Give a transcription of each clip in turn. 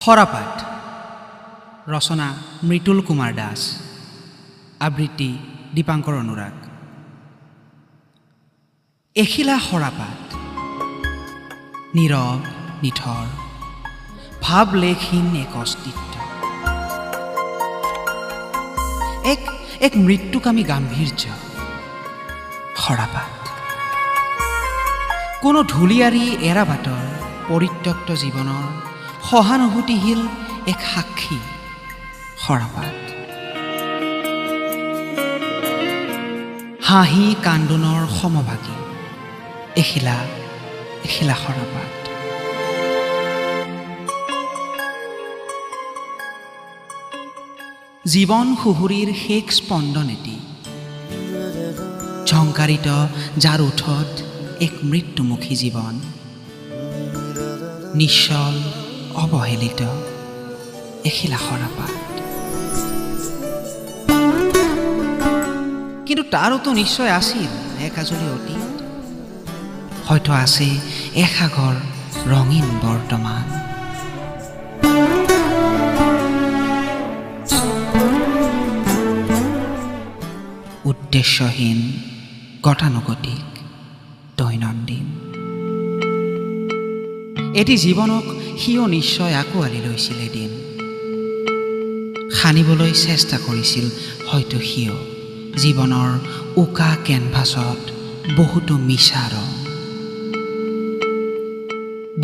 সৰাপাত ৰচনা মৃতুল কুমাৰ দাস, আবৃত্তি দীপাংকৰ অনুৰাগ। এখিলা সৰাপাত, নীৰৱ নিথৰ ভাৱলেখহীন এক অস্তিত্ব, এক এক মৃত্যুকামী গাম্ভীৰ্য। সৰাপাত কোনো ধূলিয়াৰী এৰাবাটৰ পৰিত্যক্ত জীৱনৰ সহানুভূতিশীল এক সাক্ষী। সৰাপাত হাঁহি কান্দোনৰ সমভাগী এখিলা এখিলা সৰাপাত। জীৱন সুহুৰিৰ শেষ স্পন্দন এটি, ঝংকাৰিত যাৰ ওঠত এক মৃত্যুমুখী জীৱন, নিশ্চল অৱহেলিত এখিলা সৰাপাত। কিন্তু তাৰোতো নিশ্চয় আছিল এক আজলি অতীত, হয়তো আছে এসাগৰ ৰঙীন বৰ্তমান। উদ্দেশ্যহীন গতানুগতিক দৈনন্দিন এটি জীৱনক সিও নিশ্চয় আঁকোৱালি লৈছিল এদিন, সানিবলৈ চেষ্টা কৰিছিল হয়তো সিও জীৱনৰ উকা কেনভাছত বহুতো মিছা ৰং,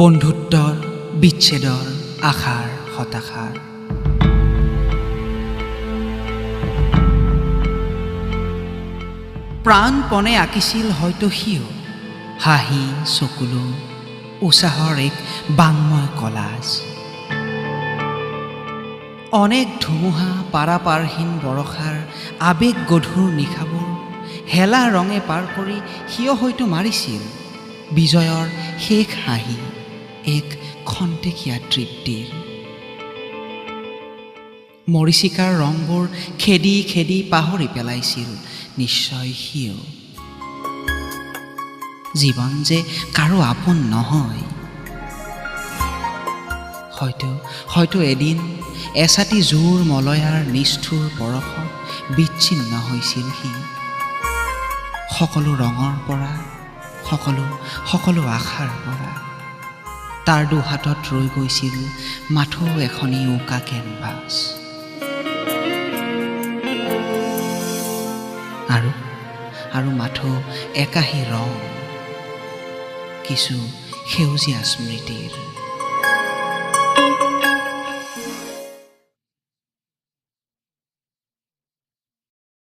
বন্ধুত্বৰ, বিচ্ছেদৰ, আশাৰ, হতাশাৰ। প্ৰাণপণে আঁকিছিল হয়তো সিও হাঁহি, চকুলো, উৎসাহৰ এক বাংময় কলাজ। অনেক ধুমুহা, পাৰাপাৰহীন বৰষাৰ আৱেগ গধুৰ নিশাবোৰ হেলা ৰঙে পাৰ কৰি সিও হয়তো মাৰিছিল বিজয়ৰ শেষ হাঁহি, এক খন্তেকীয়া তৃপ্তিৰ। মৰীচিকাৰ ৰংবোৰ খেদি খেদি পাহৰি পেলাইছিল নিশ্চয় সিও। জীৱন যে কাৰো আপোন নহয়, হয়তো হয়তো এদিন এছাটি জোৰ মলয়াৰ নিষ্ঠুৰ পৰশত বিচ্ছিন্ন হৈছিল সি সকলো ৰঙৰ পৰা, সকলো সকলো আশাৰ পৰা। তাৰ দুহাতত ৰৈ গৈছিল মাথো এখনি উকা কেনভাছ আৰু আৰু মাথো একাহী ৰং, কিছু সেউজীয়া স্মৃতিৰ।